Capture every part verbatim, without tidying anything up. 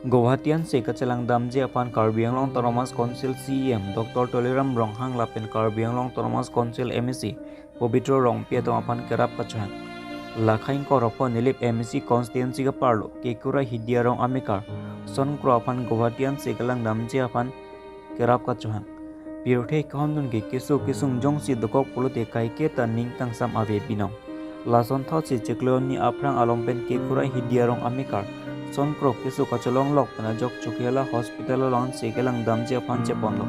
Guwahati ansi kachelang damji aphan Karbi Anglong Autonomous Council C E M Doctor Tuliram Ronghang lapen Karbi Anglong Autonomous Council M A C Pobitro Rongpi atum aphan kerap kachohang. Lakhain koropo Nilip M A C constituency kaparlo Kekurai Hidi arong amekar Sonkro aphan Guwahati ansi kalang damji aphan kerap kachohang. Pirthe kehondun ke keso kesung jongsi dokok pulote kaike ta ning kangsam ave binong. Lasonthotsi chiklo hini aphrang along pen Kekurai Hidi arong amekar Sonkro keso kacholonglok pen ajok Chokihola Hospital along ansi kelang damji aphan cheponlo.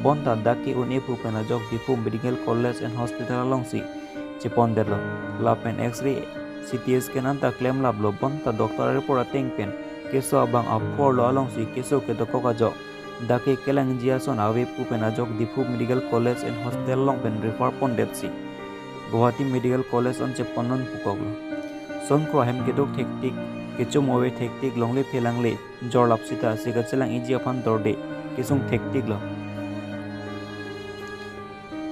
Bonta dak ke un-e pu pen ajok Diphu Medical College and Hospital alongsi chepondetlo. Lapen X-ray, C T scan anta klemlaplo, bonta doctor report ateng pen keso abang aphu arlo alongsi keso kedokok ajok dak ke kelangji ason ave pu pen ajok Diphu Medical College and Hospital along pen refer pondetsi Guwahati Medical College an chepondun pukoklo. Sonkro ahem keduk thektik, kechum ave thektik, longle phelangle jorlap sita si kachelang iji aphan dorde kesung thektiklo.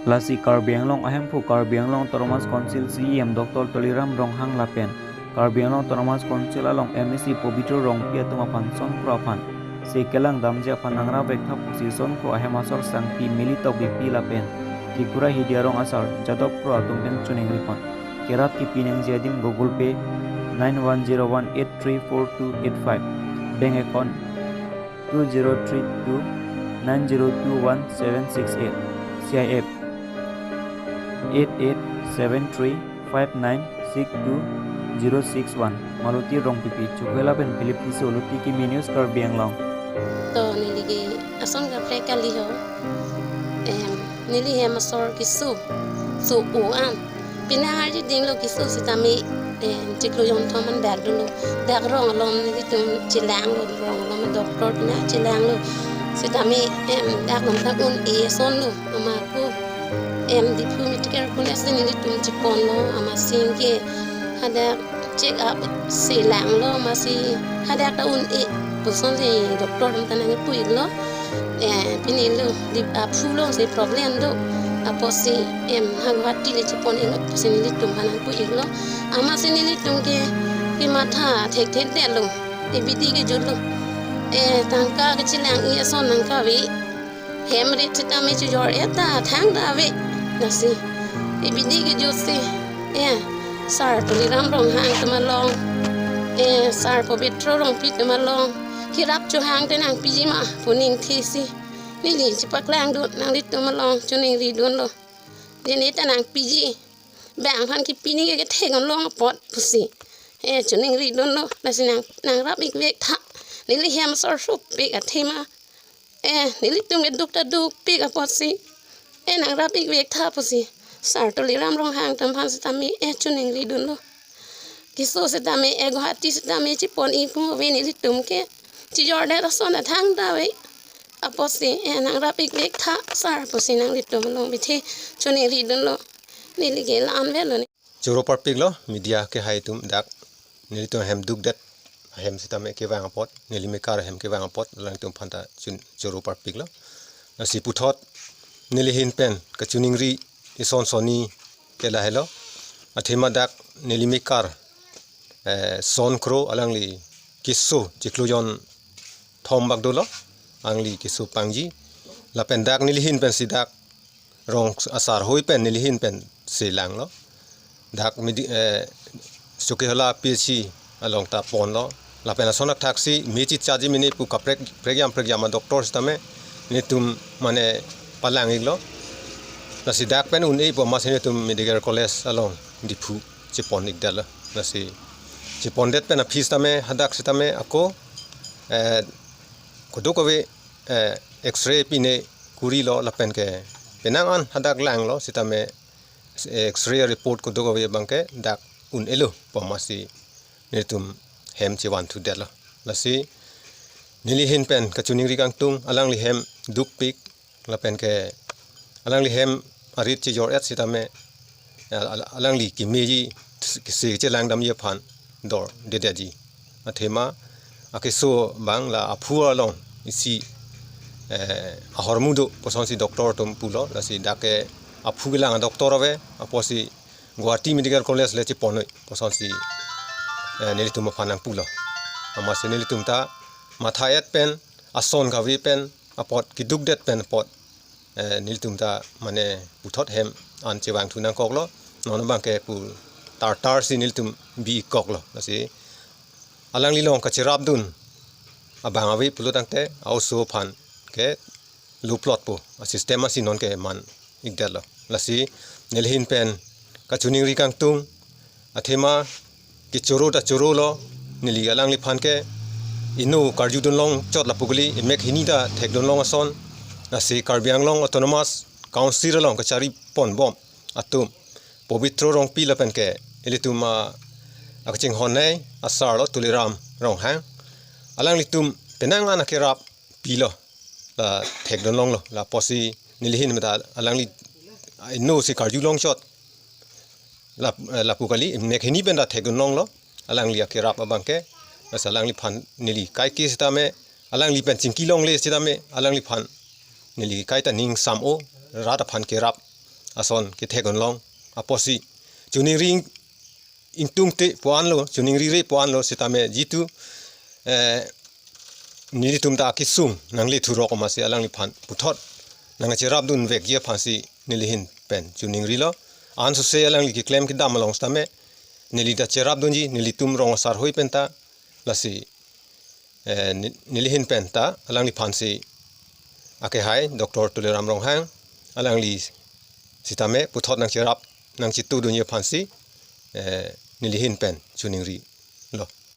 Lasi Karbi Anglong ahemphu Karbi Anglong Autonomous Council C E M Doctor Tuliram Ronghang lapen Karbi Anglong Autonomous Council along M A C Pobitro Rongpi atum aphan Sonkro aphan si kelang damji aphan nangrap vek tha pusi Sonkro ahem asor sangpi Militok Beypi lapen Kekurai Hidi arong asar Jadop Kro atum pen choningripon. Kerap kipi nangji adim Google Pay nine one zero one eight three four two eight five, bank account two zero three two nine zero two one seven six eight, C I F eight eight seven three five nine six two zero six one. Maloti Rongpipi, Chokihola pen Philip Tisso, Luti Kimi News, Karbi Anglong. To neli ke ason kaprek kali ho. Em, neli hem asor keso, so o an. Pini arjudinglo keso sitame, em, chiklo jonthom an dak dunlo. Dak rong along nelitum chelanglo, rong along doctor pina chelanglo. Sitame, em, dak along ta un-e asonlo, amat pu. Em, Diphu Medical College si nelitum cheponlo, amatsi ke hadak check up si langlo, amatsi hadak ta un-e pusonsi doctor atum ta nangpu-iklo. Eh, pini lo, di, ah, aphu alongsi problem do. Apotsi, em, ha Guwahati le chepon-iklo pusi nelitum aphan nangpu-iklo. Amatsi nelitum ke, kematha thekthedetlo. Ibidi kejutlo. Eh, tangka kachelangji ason nangkave. Hem rit sitame chejor-et ta thangta ave. Lasi. Ibidi kejutsi. Eh, Sir Tuliram Ronghang atum along. Eh, Sir Pobitro Rongpi atum along. Kerap chohang te nangpiji ma pu ningthesi. Neli chepaklangdun nanglitum along choningridunlo. Jene ta nangpiji. Bang aphan kipi neke kethek-onlong apot pusi. Eh, choningridunlo. Lasi nang, nangrap-ik vek tha. Neli hem asor sopik athema. Eh, nelitum keduk ta dukpik apotsi. Eh, nangrap-ik vek tha pusi. Sir Tuliram Ronghang atum aphan sitame, eh, choningridunlo. Keso sitame, eh, Guwahati sitame chepon-ik pu ave nelitum ke. Chejordet ason ta thangta ave. Apotsi, eh, nangrap-ik vek tha, sir pusi nanglitum along bithe choningridunlo. Neli ke la-an avelo ni. Choro parpiklo, media kehai atum dak. Nelitum ahem dukdet. Ahem sitame kevang apot. Neli mekar ahem kevang apot. Alangtum aphanta chun, choro parpiklo. Lasi puthot. Neli ahin pen. Kachoningri ison sonni ke lahelo. Athema dak. Neli mekar. Eh, Sonkro alangli keso chiklo jonthom bak dolo. Alangli keso pangji. Lapen dak neli ahin pensi dak rong asar hoi pen neli ahin pensi langlo. Dak midi, eh, Chokihola P H C along ta ponlo. Lapen ason athaksi me checharji mene pu kaprek, prekjam prekjam a-doctor sitame nelitum mane palang-iklo. Lasi dak pen un-e pu amatsi nelitum Medical College along Diphu chepon-ikdetlo. Lasi chepondet pen a-fees tame hadak sitame ako, eh, kodok ave, eh, X-ray pine kurilo lapen ke penang an hadak langlo sitame, eh, X-ray report kodok ave abangke dak un-elo pu amatsi nelitum hem chevanthudetlo. Lasi neli ahin pen kachoningri kangtung alangli hem dukpik lapen ke alangli hem arit chejor-et sitame al-, al-, alangli kemeji si chelang damji aphan dordedetji. Athema akeso abang la aphu along isi, eh, ahormu do pusonsi doctor atum pulo, lasi dak ke aphu kelang a-doctor ave, apotsi Guwahati Medical College le cheponnoi pusonsi, eh, nelitum aphan nangpulo. Amatsi nelitum ta matha-et pen, ason kave pen apot, keduk det pen apot, eh, nelitum ta mane puthot hem an chevangthu nangkoklo, non abangke pu tartar si nelitum bi-ikkoklo. Lasi alangli along kacherapdun abang ave pulo tangte a-oso aphan ke luplotpo, a-system asi nonke man-ikdetlo. Lasi neli ahin pen kachiningri kangtung, athema kechoro ta chorolo, neli alangliphan ke inut karjudun longchot lapu kali, imek hini ta thekdun long ason. Lasi Karbi Anglong Autonomous Council along kachari ponbom atum, Pobitro Rongpi lapen ke ilitum a, akachinghon nei asarlo Tuliram Ronghang. Alanglitum penang an akerap pilo, la thekdun longlo, la apotsi neli ahin meta alangli inut si karju longchot la, lapu kali, imek hini pen ta thekdun longlo alangli akerap abangke. Lasi alangliphan neli kaike sitame, alangli pen chingki longle sitame, alangliphan neli kaita ning sam-o, rat aphan kerap ason kethekdun long apotsi chiningri ingtungte pu-anlo, chiningrire pu-anlo sitame jitu, eh, nelitum ta akesung nangle thurok amatsi alangliphan puthot nangcherapdunvekji aphansi neli ahin pen chiningrilo. Ansose alangli keklem kedam along sitame neli ta cherapdunji, nelitum rong asar hoi pen ta. Lasi, eh, ne-, neli ahin pen ta alangliphansi, akehai Doctor Tuliram Ronghang, alangli sitame puthot nangcherap nangchetudunji aphansi, eh, neli ahin pen chiningrilo.